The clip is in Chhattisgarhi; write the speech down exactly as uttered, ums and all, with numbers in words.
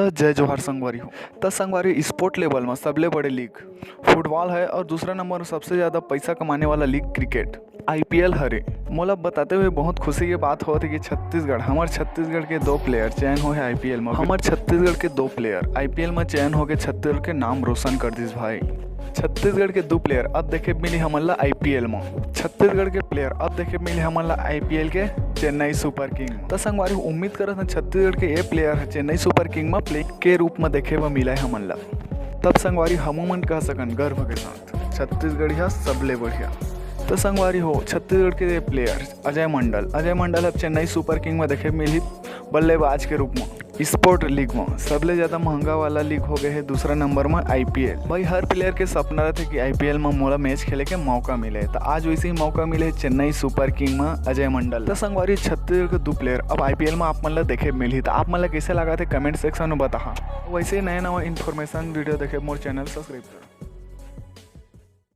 जय जोहार संगवारी हो। त संगवारी, स्पोर्ट लेवल म सबले बड़े लीग फुटबॉल है और दूसरा नंबर म सबसे ज्यादा पैसा कमाने वाला लीग क्रिकेट आईपीएल हरे। मोला बताते हुए बहुत खुशी के बात होत हे कि छत्तीसगढ़, हमर छत्तीसगढ़ के दो प्लेयर चयन होए हे आईपीएल म। हमर छत्तीसगढ़ के दो प्लेयर आईपीएल म चयन होके छत्तीसगढ़ के नाम रोशन कर दिस भाई। छत्तीसगढ़ के दो प्लेयर अब देखे मिली हमन ला आईपीएल म। छत्तीसगढ़ के प्लेयर अब देखे मिली हमन ला आईपीएल के चेन्नई सुपर किंग। त संगवारी, उम्मीद करत हन छत्तीसगढ़ के ये प्लेयर ह चेन्नई सुपर किंग म प्ले के रूप म देखे बर मिले हमन ला। तब संगवारी, हमू मन कह सकन गर्व के साथ, छत्तीसगढ़िया सबले बढ़िया। त संगवारी हो, छत्तीसगढ़ के प्लेयर अजय मंडल, अजय मंडल अब चेन्नई सुपर किंग म देखे मिलही बल्लेबाज के रूप म। स्पोर्ट लीग म सबले ज्यादा महंगा वाला लीग हो गए हे दूसरा नंबर म आईपीएल। भाई, हर प्लेयर के सपना रहथे कि आईपीएल म मोला मैच खेले के मौका मिले, त आज वैसे ही मौका मिले हे चेन्नई सुपर किंग म अजय मंडल। त संगवारी, छत्तीसगढ़ के दू प्लेयर अब आईपीएल म आप मन ला देखे मिलही। त आप मन ला कैसे लगा थे, कमेंट सेक्शन में बताहा। वैसे ही नया नवा इन्फॉर्मेशन वीडियो देखे मोर चैनल सब्सक्राइब करो।